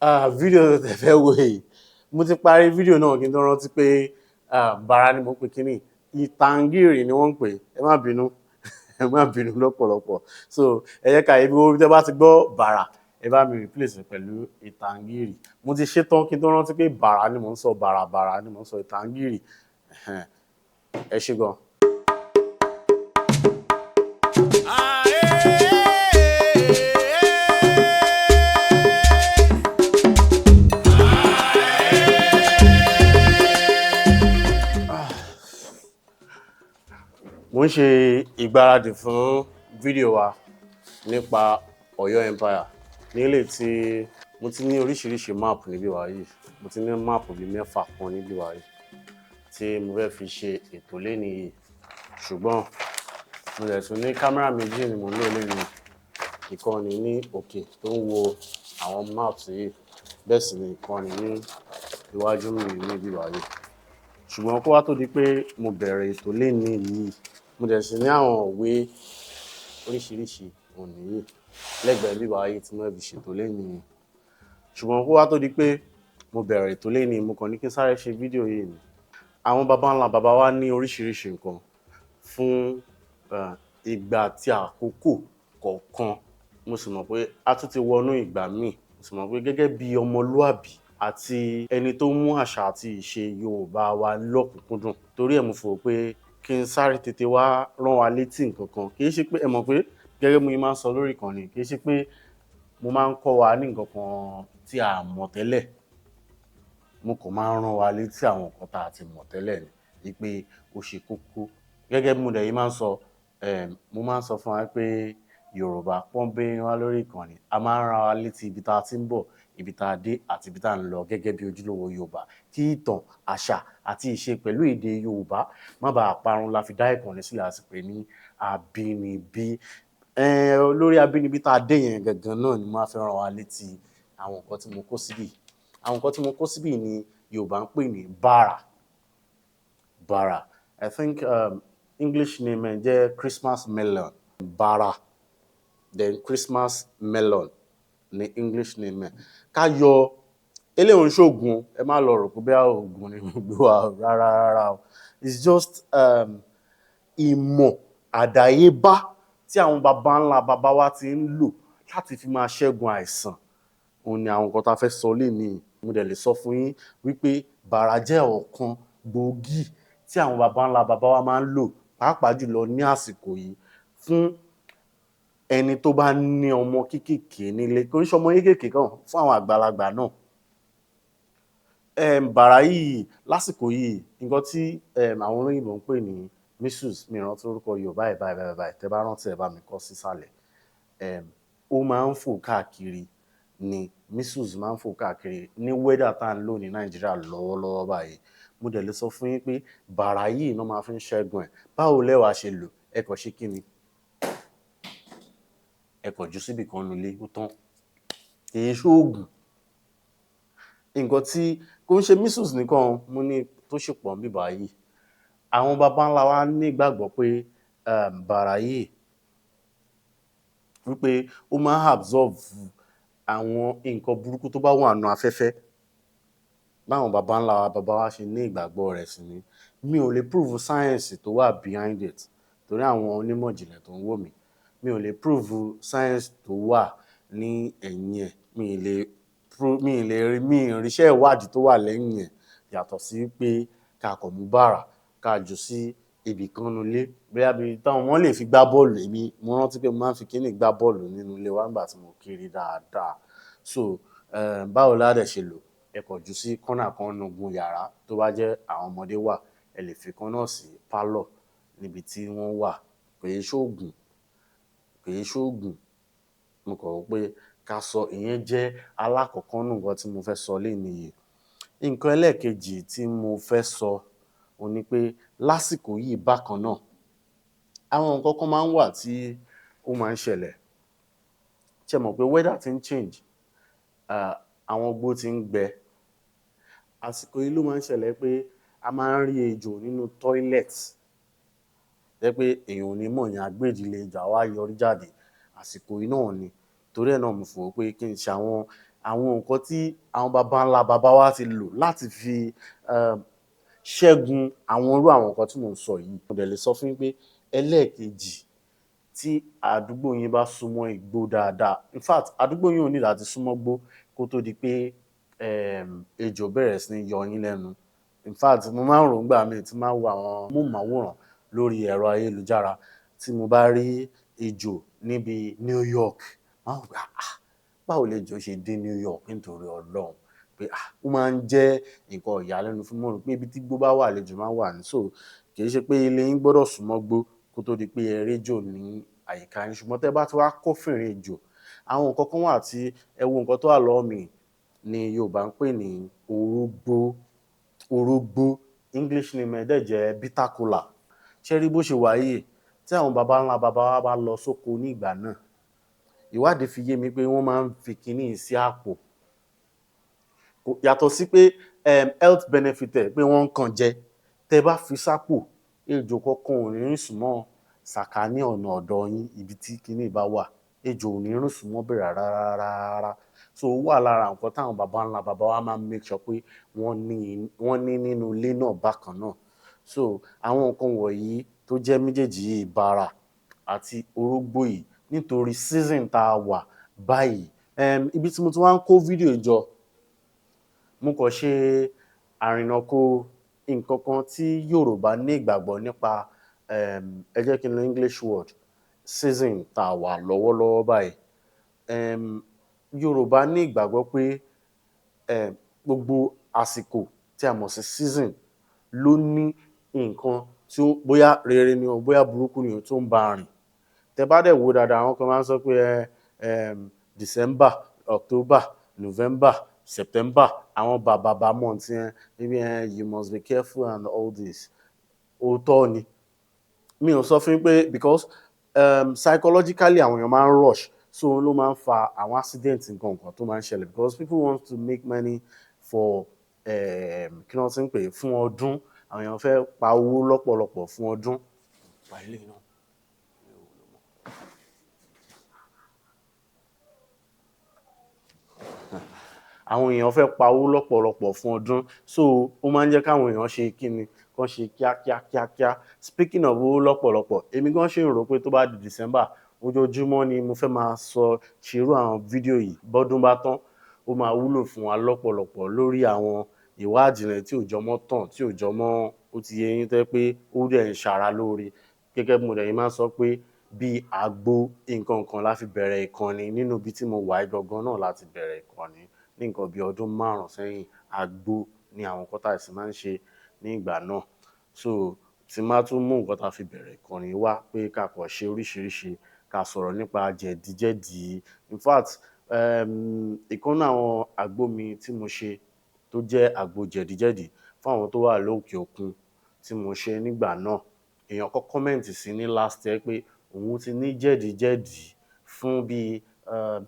Fídíò tó tẹ́ fẹ́ wò yìí, mo ti parí fídíò náà kí n tó rántí pé bàrà ni mo pè kíní, ìtàngìrì ni wọ́n ń pè. Ẹ má bínú, ẹ má bínú lọ́pọ̀lọpọ̀. So ẹ jẹ́ ká ibi wo tẹ́ bá ti gbọ́ bàrà, ẹ bá mi replace ẹ̀ pẹ̀lú ìtàngìrì. Mo ti ṣetán kí n tó rántí pé bàrà ni mò ń sọ, bàrà bàrà ni mò ń sọ, ìtàngìrì. Ẹ ṣé gan. Mo ń ṣe ìgbáradì fún fídíò wa nípa Ọ̀yọ́ Empire. Ní ilé tí mo ti ní oríṣiríṣi map níbí wa yìí. Mo ti ní map bíi mẹ́fà kan níbí wa yìí tí mo fẹ́ fi ṣe ètò lénìí yìí. Ṣùgbọ́n mo dẹ̀ tún ní kámẹ́rà méjì ni mò ń lò lénìí. Ìkan ni ní òkè tó ń wo àwọn maps yìí, bẹ́ẹ̀ sì ni ìkan ní iwájú mi níbí wa yìí. Ṣùgbọ́n kó wá tó di pé mo bẹ̀rẹ̀ ètò lénìí yìí, mo dẹ̀ sì ní àwọn ìwé oríṣiríṣi òní yìí lẹ́gbẹ̀ẹ́ bíbá yìí tí mo fẹ́ fi ṣètò lénìí yìí. Ṣùgbọ́n kó wá tó di pé mo bẹ̀rẹ̀ ètò lénìí, mo kàn ní kí n sáré ṣe fídíò yìí ni. Àwọn baba ńlá baba wa ní oríṣiríṣi nǹkan fún ìgbà àti àkókò kọ̀ọ̀kan. Mo sì mọ̀ pé a tún ti wọnú ìgbà míì. Mo sì mọ̀ pé gẹ́gẹ́ bí ọmọlúàbí àti ẹni tó mú àṣà àti ìṣe Yorùbá wa lọ́kùnkúndùn. Torí ẹ mo fi wò pé kí n sáré tètè wá rán wa létí nǹkan kan. Kì í ṣe pé ẹ mọ̀ pé gẹ́gẹ́ bí mo máa ń sọ lórí ìkànnì, kì í ṣe pé mo máa ń kọ́ wa ní nǹkan kan tí a mọ̀ tẹ́lẹ̀. Mo kàn máa ń rán wa létí àwọn nǹkan tí a ti mọ̀ tẹ́lẹ̀ ni wípé ó ṣe kókó. Gẹ́gẹ́ bí mo dẹ̀ yìí máa ń sọ, mo máa ń sọ fún wa pé Yorùbá pọ́nbélé ni wá lórí ìkànnì. A máa ń rán wa létí ibi tí a ti ń bọ̀, ibi tí a dé àti ibi tí à ń lọ gẹ́gẹ́ bí ojúlówó Yorùbá. Kí ìtàn, àṣà àti ìṣe pẹ̀lú èdè Yorùbá má bàa parun la fi dá ìkànnì sílẹ̀, a sì pè ní Àbínibí. Lórí Àbínibí tá a dé yẹn gangan náà ni mo máa fẹ́ rán wa létí àwọn nǹkan tí mo kó síbí. Àwọn nǹkan tí mo kó síbí ni Yorùbá ń pè ní bàrà. Bàrà. I think English name ẹ̀ jẹ́ Christmas melon. Bàrà, then Christmas melon ni English name ẹ̀. Ká yọ eléyìí ń ṣògùn, ẹ má lọ rò pé bí ògùn ni mo gbé wá rárá rárá o. It's just ìmọ̀ àdáyébá tí àwọn baba ńlá baba wa ti ń lò láti fi máa ṣẹ́gun àìsàn. Òun ni àwọn nǹkan tí a fẹ́ sọ lénìí. Mo dẹ̀ lè sọ fún yín wípé bàrà jẹ́ ọ̀kan gbòógì tí àwọn baba ńlá baba wa máa ń lò, pàápàá jùlọ ní àsìkò yìí fún ẹni tó bá ní ọmọ kéékèèké nílé. Kò ń ṣe ọmọ kéékèèké kan, fún àwọn àgbàlagbà náà. Bàrà yìí lásìkò yìí, nǹkan tí àwọn olóyìnbo ń pè ní measles, mi ò rántí orúkọ Yorùbá ẹ̀ báyìí báyìí báyìí, tẹ́ bá rántí ẹ bá mi kọ sísàlẹ̀. Ó máa ń fò káàkiri ni, measles máa ń fò káàkiri ní weather tá à ń lò ní Nàìjíríà lọ́wọ́lọ́wọ́ báyìí. Mo dẹ̀ lè sọ fún yín pé bàrà yìí ni wọ́n máa fi ń ṣẹ́gun ẹ̀. Báwo lẹ wá ṣe lò? Ẹ kàn ṣe kí ni? Ẹ kàn jù síbì kan nínú ilé, ó tán. Kì í ṣòògùn. Nǹkan tí kò ń ṣe measles nìkan mo ní tó ṣì pọ̀ níbí báyìí. Àwọn baba ńlá wa ní ìgbàgbọ́ pé bàrà yìí wípé ó máa ń absorb àwọn nǹkan burúkú tó bá wà nínú afẹ́fẹ́. Báwọn baba ńlá wa baba wa ṣe ní ìgbàgbọ́ rẹ̀ sí ni. Mi ò lè prove science tó wà behind it torí àwọn onímọ̀ ìjìnlẹ̀ tó ń wò mí. Mi ò lè prove science tó wà ní ẹ̀yìn ẹ̀. Mi ì lè prove, mi ì lè rí, mi ì ríṣẹ́ ìwádìí tó wà lẹ́yìn ẹ̀ yàtọ̀ sí pé ká kàn mú bàrà ká jù sí ibì kan nínú ilé. Bóyá bí táwọn ọmọ lè fi gbá bọ́ọ̀lù. Èmi mo rántí pé mo máa ń fi kíní gbá bọ́ọ̀lù nínú ilé wa nígbà tí mo kéré dáadáa. So báwo la dẹ̀ ṣe lò? Ẹ kàn jù sí corner kan nínú igun yàrá tó bá jẹ́ àwọn ọmọdé wà. Ẹ lè fi kan náà sí parlour níbi tí wọ́n wà. Kì í ṣòògùn, kì í ṣòògùn. Mo kàn rò pé ká sọ ìyẹn jẹ́ alákọ̀ọ́kọ́ nínú nǹkan tí mo fẹ́ sọ lénìí yìí. Nǹkan ẹlẹ́ẹ̀kejì tí mo fẹ́ sọ òun ni pé lásìkò yìí bákan náà, àwọn nǹkan kan máa ń wà tí ó máa ń ṣẹlẹ̀. Ṣé ẹ mọ̀ pé weather ti ń change, àwọn igbó ti ń gbẹ. Àsìkò yìí ló máa ń ṣẹlẹ̀ pé a máa ń rí ejò nínú toilet. Jẹ́ pé èèyàn ò ní mọ̀ yẹn, àgbéjìlé ejò á wá yọrí jáde. Àsìkò yìí náà ni. Torí ẹ náà mo fi wò pé kí n ṣe àwọn Àwọn nǹkan tí àwọn baba ńlá baba wa ti lò láti fi ṣẹ́gun àwọn irú àwọn nǹkan tí mò ń sọ yìí. Mo dẹ̀ lè sọ fún yín pé ẹlẹ́ẹ̀kejì, tí àdúgbò yín bá súnmọ́ igbó dáadáa, in fact, àdúgbò yín ò ní láti súnmọ́ igbó kó tó di pé ejò bẹ̀rẹ̀ sí ní yọ yín lẹ́nu. In fact, mo máa ń rò nígbà míì tí máa ń wo àwọn móhùnmáwòrán lórí ẹ̀rọ ayélujára, tí mo bá rí ejò níbi New York, máa wò pé, "Ah, báwo lejò ṣe dé New York nítorí Ọlọ́run?" Pé ah, ó máa ń jẹ́ nǹkan ìyàlẹ́nu fún mi. Mo rò pé ibi tí igbó bá wà lejò máa ń wà ní. So kì í ṣe pé ilé yín gbọ́dọ̀ súnmọ́ igbó kó tó di pé ẹ réjò ní àyíká yín. Ṣùgbọ́n tẹ́ bá ti wá kófìrí ejò, àwọn nǹkan kan wà tí ẹ wo nǹkan tó wà lọ́wọ́ mi ní Yorùbá ń pè ní orógbó. Orógbó, English name ẹ̀ dẹ̀ jẹ́ bitter kola. Ṣé rí bó ṣe wà yìí, tí àwọn baba ńlá baba wa bá lọ sóko ní ìgbà náà, ìwádìí fi yé mi pé wọ́n máa ń fi kiní yìí sí àpò. Yàtọ̀ sí pé health benefit ẹ̀ pé wọ́n ń kàn jẹ, tẹ́ bá fi sápò, ejò kankan ò ní rìn súnmọ́ sàkání ọ̀nà ọ̀dọ̀ yín ibi tí kiní yìí bá wà. Ejò ò ní rìn súnmọ́ bẹ̀ rárá rárá rárá. So ó wà lára nǹkan táwọn baba ńlá baba wa máa ń make sure pé wọ́n ní nínú ilé náà bákan náà. So àwọn nǹkan wọ̀nyí tó jẹ́ méjèèjì yìí, bàrà àti orógbó yìí, nítorí season tá a wà báyìí, ibi tí mo ti wá ń kó fídíò jọ, mo kàn ṣe àrìnàkò nǹkan kan tí Yorùbá ní ìgbàgbọ́ nípa. Ẹ jẹ́ kí n lo English word, season tá a wà lọ́wọ́lọ́wọ́ báyìí. Yorùbá ní ìgbàgbọ́ pé gbogbo àsìkò tí a mọ̀ sí season ló ní nǹkan tí ó bóyá rere ni o, bóyá burúkú ni o, tó ń bá rìn. Tẹ bá dẹ̀ wò dáadáa, àwọn kan máa ń sọ pé December, October, November, September, àwọn bàbàbà months yẹn níbi you must be careful and all this. Òótọ́ ni. Mi ò sọ fún yín pé because psychologically àwọn èèyàn máa ń rush, so ló máa ń fa àwọn accident, nǹkan nǹkan tó máa ń ṣẹlẹ̀, because people want to make money for kí ni wọ́n ti ń pè é, fún ọdún. Àwọn èèyàn fẹ́ pa owó lọ́pọ̀lọpọ̀ fún ọdún. Pa ilé náà. Àwọn èèyàn fẹ́ pa owó lọ́pọ̀lọpọ̀ fún ọdún, so ó máa ń jẹ́ káwọn èèyàn ṣe kíni kán ṣe kíákíá kíákíá. Speaking of owó lọ́pọ̀lọpọ̀, èmi gan ṣì ń rò pé tó bá di December, ojoojúmọ́ ni mo fẹ́ máa sọ ṣerú àwọn fídíò yìí. Bọ́dún bá tán, ó máa wúlò fún wa lọ́pọ̀lọpọ̀ lórí àwọn ìwádìí tí ò jọmọ́ tàn, tí ò jọmọ́ ó ti yé yín, tẹ́ pé ó dẹ̀ ń ṣara lóore. Gẹ́gẹ́ bí mo dẹ̀ yín máa ń sọ pé bí àgbo nǹkan kan la fi bẹ̀rẹ̀ ìkànnì nínú ibi tí mo wà yìí gangan náà láti bẹ̀rẹ̀ ìkànnì ní nǹkan bí ọdún 5 sẹ́yìn. Àgbo ni àwọn nǹkan tá a sì máa ń ṣe ní ìgbà náà. So tí máa tún mú nǹkan tá a fi bẹ̀rẹ̀ ìkànnì wá pé ká kàn ṣe oríṣiríṣi, ká sọ̀rọ̀ nípa jẹ̀díjẹ̀dí. In fact, ìkan nínú àwọn àgbo mi tí mo ṣe tó jẹ́ àgbo jẹ̀díjẹ̀dí fún àwọn tó wà lókè òkun tí mo ṣe nígbà náà, èèyàn kan comment sí ní last year pé òun ti ní jẹ̀díjẹ̀dí fún bí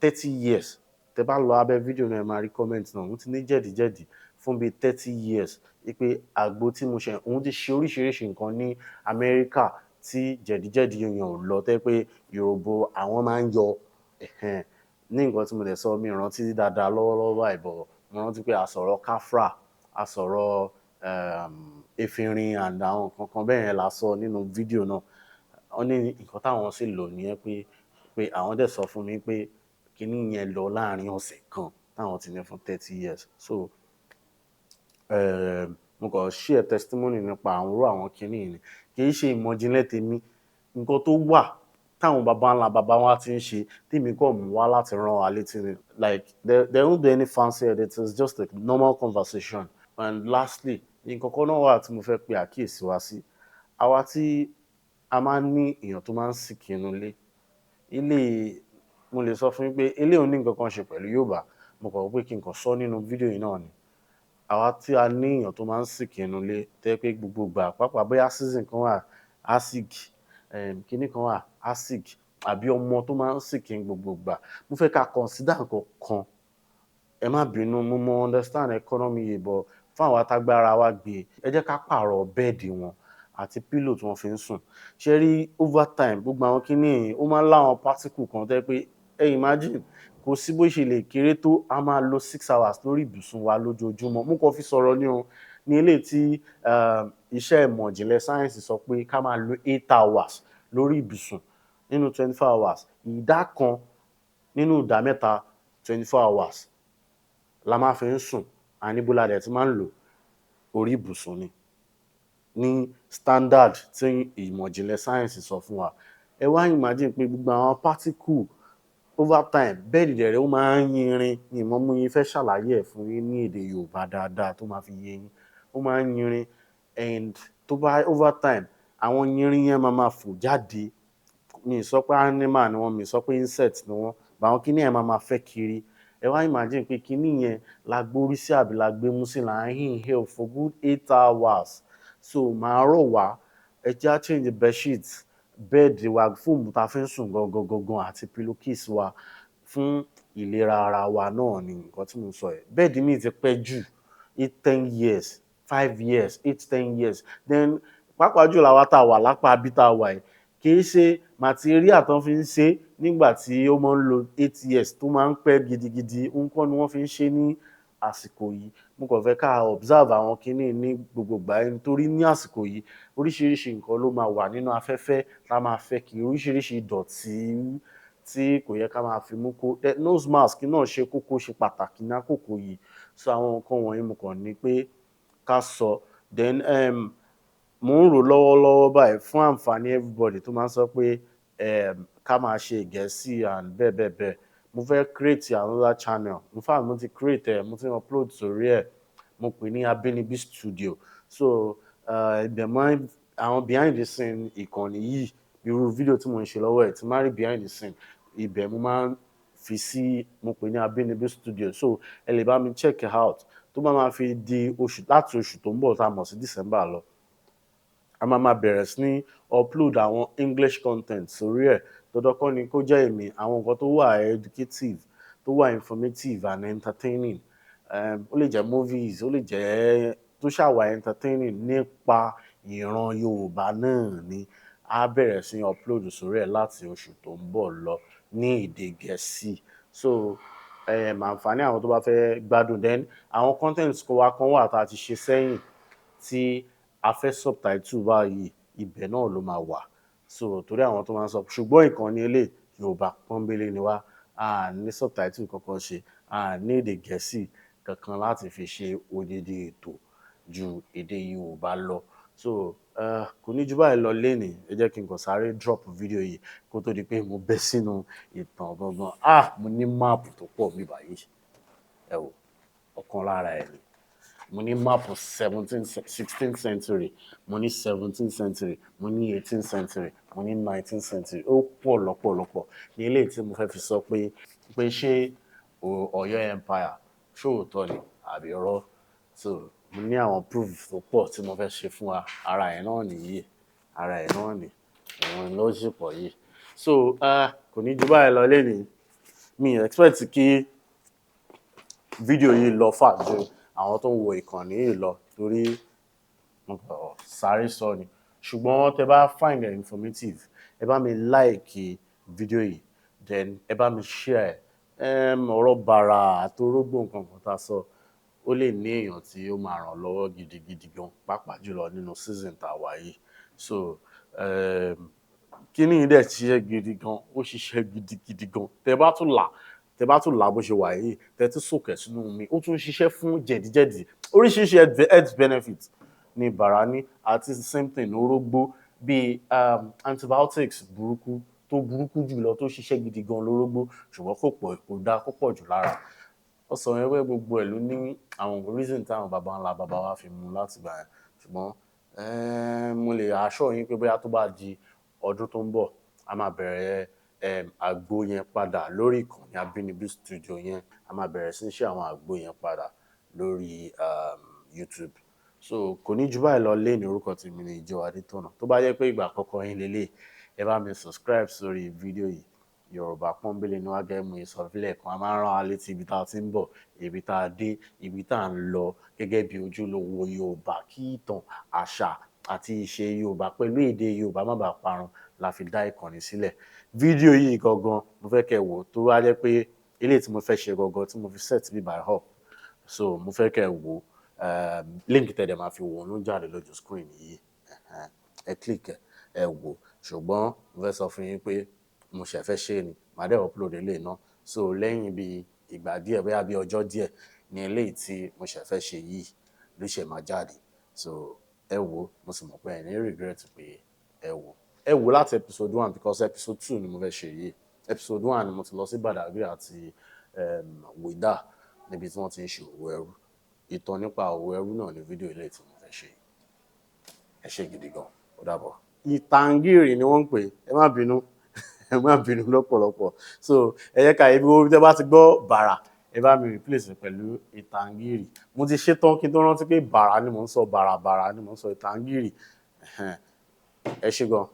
30 years. Tẹ bá lọ abẹ́ fídíò náà, ẹ máa rí comment náà. Òun ti ní jẹ̀díjẹ̀dí fún bí 30 years, wípé àgbo tí mo ṣe, òun ti ṣe oríṣiríṣi nǹkan ní Amẹ́ríkà tí jẹ̀díjẹ̀dí yẹn ò lọ, tẹ́ pé Yorùbá àwọn máa ń yọ ẹ̀hẹ́n ní nǹkan tí mo lè sọ. Mi rántí dáadáa lọ́wọ́lọ́wọ́ báyìí, but mo rántí pé a sọ̀rọ̀ káfrà, a sọ̀rọ̀ efinrin and àwọn nǹkan kan bẹ́ẹ̀ yẹn la sọ nínú fídíò náà. Wọ́n ní nǹkan táwọn sì lò nìyẹn, pé àwọn dẹ̀ sọ fún mi pé kíní yẹn lọ láàrin ọ̀sẹ̀ kan táwọn ti ní fún 30 years. So mo kàn share testimony nípa àwọn irú àwọn kíní yìí ni, kì í ṣe ìmọ̀ ìjìnlẹ̀ tèmi. Nǹkan tó wà táwọn baba ńlá baba wa ti ń ṣe tèmi kàn mú wá láti rán wa létí ni. Like, there won't be any fancy edit, it's just a normal conversation. And lastly, nǹkan kan náà wà tí mo fẹ́ pe àkíyèsí wa sí. Àwa tí a máa ń ní èèyàn tó máa ń sick nínú ilé, ilé, mo lè sọ fún yín pé eléyìí ò ní nǹkan kan ṣe pẹ̀lú Yorùbá, mo kàn wò pé kí n kàn sọ nínú fídíò yìí náà ni. Àwa tí a ní èèyàn tó máa ń sick nínú ilé, tó jẹ́ pé gbogbo ìgbà, pàápàá bóyá season kan wà á sick, kíní kan wà á sick, àbí ọmọ tó máa ń sick ní gbogbo ìgbà, mo fẹ́ ká consider nǹkan kan. Ẹ má bínú, mo mọ understand economy yìí, but fún àwa tágbára wa gbé, ẹ jẹ́ ká pààrọ̀ bed wọn àti pillow tí wọ́n fi ń sùn. Ṣé rí, over time, gbogbo àwọn kíní yìí ó máa ń láwọn particle kan tó jẹ́ pé ẹ imagine kó Kò sí bó ṣe lè kéré tó, a máa lo 6 hours lórí ibùsùn wa lójoojúmọ́. Mo kàn fi sọ̀rọ̀ ní o ní eléyìí tí iṣẹ́ ìmọ̀ ìjìnlẹ̀ sáyẹ́ǹsì sọ pé ká máa lo 8 hours lórí ibùsùn nínú 24 hours. Ìdá kan nínú ìdá mẹ́ta 24 hours la máa fi ń sùn. Àní bó la dẹ̀ ti máa ń lò, orí ibùsùn ni, ní standard tí ìmọ̀ ìjìnlẹ̀ sáyẹ́ǹsì sọ fún wa. Ẹ wá imagine pé gbogbo àwọn particle over time, bẹ́ẹ̀dì dẹ̀rẹ̀, ó máa ń yinrin. Ní ìmọ̀ mú yín fẹ́ ṣàlàyé ẹ̀ fún yín ní èdè Yorùbá dáadáa tó máa fi yé yín. Ó máa ń yinrin, and tó bá over time, àwọn yinrin yẹn máa máa fò jáde. Mi ì sọ pé animal ni wọ́n, mi ì sọ pé insect ni wọ́n, but àwọn kíní yẹn máa máa fẹ́ kiri. Ẹ wá imagine pé kíní yẹn la gbórí sí àbí la gbémú sí, là ń inhale for good 8 hours. So màá rọ̀ wá, ẹ jẹ́ á change bedsheet, bed wa, foam tá a fi ń sùn gangan gangan àti pillowcase wa, fún ìlera ara wa náà ni nǹkan tí mo ń sọ yìí. Bed mi ti pẹ́ jù, 8, 10 years, 5 years, 8, 10 years. Then pàápàá jùlọ àwa tá a wà lápá bí tá a wà yìí, kì í ṣe material tán fi ń ṣe nígbà tí ó máa ń lo 8 years, tó máa ń pẹ́ gidigidi, òun kọ́ ni wọ́n fi ń ṣe ní àsìkò yìí. Mo kàn fẹ́ ká observe àwọn kinní ní gbogbo ìgbà yẹn, nítorí ní àsìkò yìí, oríṣiríṣi nǹkan ló máa wà nínú afẹ́fẹ́ tá máa fẹ́ kiri, oríṣiríṣi ìdọ̀tí tí kò yẹ ká máa fi mú kó. Nose mask náà ṣe kókó, ṣe pàtàkì ní àkókò yìí. So àwọn nǹkan wọ̀nyí mo kàn ní pé ká sọ. Then mo ń rò lọ́wọ́lọ́wọ́ báyìí, fún àǹfààní everybody tó máa ń sọ pé ká máa ṣe Gẹ̀ẹ́sì and bẹ́ẹ̀ bẹ́ẹ̀ bẹ́ẹ̀, mo fẹ́ create another channel. In fact, mo ti create ẹ̀, mo ti upload sórí ẹ̀. Mo pè ní Abínibí Studio. So ibẹ̀ mọ́ àwọn behind the scene ìkànnì yìí, irú fídíò tí mo ń ṣe lọ́wọ́ ẹ̀ tí máa rí behind the scene, ibẹ̀ mo máa ń fi sí. Mo pè ní Abínibí Studio, so ẹ lè bá mi check it out. Tó bá máa fi di oṣù, láti oṣù tó ń bọ̀ tá a mọ̀ sí December lọ, a máa máa bẹ̀rẹ̀ sí ní upload àwọn English content sórí ẹ̀. Dandan kọ́ ni kó jẹ́ èmi, àwọn nǹkan tó wà educative, tó wà informative and entertaining. Ó lè jẹ́ movies, ó lè jẹ́ tó ṣáà wà entertaining nípa ìran Yorùbá náà ni a bẹ̀rẹ̀ sí ní upload sórí ẹ̀ láti oṣù tó ń bọ̀ lọ ní èdè Gẹ̀ẹ́sì. So àǹfààní àwọn tó bá fẹ́ gbádùn. Then àwọn content wa kan wà tá a ti ṣe sẹ́yìn tí a fẹ́ subtitle báyìí, ibẹ̀ náà ló máa wà. So torí àwọn tó máa ń sọ, ṣùgbọ́n ìkànnì eléyìí, Yorùbá pọ́nbélé ni wá, a ní subtitle kankan ṣe, a ní èdè Gẹ̀ẹ́sì kankan láti fi ṣe odidi ètò ju èdè Yorùbá lọ. So kò ní ju báyìí lọ lénìí. Ẹ jẹ́ kí n kàn sáré drop fídíò yìí kó tó di pé mo bẹ́ sínú ìtàn gangan. Ah, mo ní map tó pọ̀ mi báyìí. Ẹ wò, ọ̀kan lára ẹ̀ ni. Mo ní map 17, 16th century, mo ní 17th century, mo ní 18th century, mo ní 19th century. Ó pọ̀ lọ́pọ̀lọpọ̀ ní eléyìí tí mo fẹ́ fi sọ pé ṣé Ọ̀yọ́ Empire, ṣé òótọ́ ni àbí irọ́? So mo ní àwọn proof tó pọ̀ tí mo fẹ́ ṣe fún wa. Ara ẹ̀ náà nìyí, ara ẹ̀ náà ni òun ló sì pọ̀ yìí. So kò ní ju báyìí lọ lénìí. Mi expect kí fídíò yìí lọ fà ju àwọn tó ń wo ìkànnì yìí lọ, torí mo kàn sáré sọ ni. Ṣùgbọ́n tẹ bá find it informative, ẹ bá mi like fídíò yìí, then ẹ bá mi share ẹ. Ọ̀rọ̀ bàrà àti orógbó, nǹkan kan tá a sọ, ó lè ní èèyàn tí ó máa ràn lọ́wọ́ gidigidi gan, pàápàá jùlọ nínú season tá a wà yìí. So kíní yìí dẹ̀ ṣiṣẹ́ gidi gan, ó ṣiṣẹ́ gidigidi gan. Tẹ bá tún là bó ṣe wà yìí, tẹ tún sòkè sínú omi, ó tún ṣiṣẹ́ fún jẹ̀díjẹ̀dí. Oríṣiríṣi health benefit ní bàrà ní, àti same thing orógbó, bíi antibiotics burúkú tó burúkú jùlọ tó ṣiṣẹ́ gidi gan lórógbó, ṣùgbọ́n kò pọ̀, kò dáa kó pọ̀ jù lára. Ó sọ yẹn pé gbogbo ẹ̀ ló ní àwọn reason táwọn baba ńlá baba wa fi mú láti ìgbà yẹn. Ṣùgbọ́n mo lè assure yín pé bóyá tó bá di ọdún tó ń bọ̀, a máa bẹ̀rẹ̀ àgbo yẹn padà lórí ìkànnì Abínibí Studio yẹn. A máa bẹ̀rẹ̀ sí ní ṣe àwọn àgbo yẹn padà lórí YouTube. So kò ní ju báyìí lọ lénìí. Orúkọ tèmi ni Ìjọ Adétọ̀nà. Tó bá jẹ́ pé ìgbà àkọ́kọ́ yín lélẹ̀, ẹ bá mi subscribe sórí fídíò yìí. Yorùbá pọ́nbélé ni wá. Gẹ́gẹ́ bí mo ṣe sọ lẹ́ẹ̀kan, a máa ń rán wa létí ibi tá a ti ń bọ̀, ibi tá a dé, ibi tá a ń lọ gẹ́gẹ́ bí ojúlówó Yorùbá, kí ìtàn, àṣà àti ìṣe Yorùbá pẹ̀lú èdè Yorùbá má bàa parun la fi dá ìkànnì sílẹ̀. Fídíò yìí gangan mo fẹ́ kẹ́ wò, tó bá jẹ́ pé Eléyìí tí mo fẹ́ ṣe gangan tí mo fi set bí by up, so mo fẹ́ kẹ́ ẹ wò. Link tẹ́ dẹ̀ máa fi wò ó ló ń jáde lójú screen yìí. Ẹ click, ẹ wò. Ṣùgbọ́n mo fẹ́ sọ fún yín pé mo ṣẹ̀ fẹ́ ṣe ni, màá dẹ̀ upload eléyìí náà. So lẹ́yìn bí ìgbà díẹ̀, bóyá bí ọjọ́ díẹ̀ ní, eléyìí tí mo ṣẹ̀ fẹ́ ṣe yìí ló ṣe máa jáde. So ẹ wò, mo sì mọ̀ pé ẹ ní regret pé ẹ wò. Ẹ wò láti episode 1, because episode 2 ni mo fẹ́ ṣe yìí. Episode 1 ni mo ti lọ sí Badagry àti Wida, níbi tí wọ́n ti ń ṣe òwò ẹrú. Ìtàn nípa òwò ẹrú náà ní fídíò eléyìí tí mo fẹ́ ṣe yìí. Ẹ ṣé gidi gan, ó dàbọ̀. Ìtàngìrì ni wọ́n ń pè, ẹ má bínú, ẹ má bínú lọ́pọ̀lọpọ̀. So ẹ jẹ́ ká ibi wo tẹ́ bá ti gbọ́ bàrà, ẹ bá mi replace pẹ̀lú ìtàngìrì. Mo ti ṣetán kí n tó rántí pé bàrà ni mò ń sọ, bàrà bàrà ni mò ń sọ, ìtàngìrì. Ẹ ṣé gan.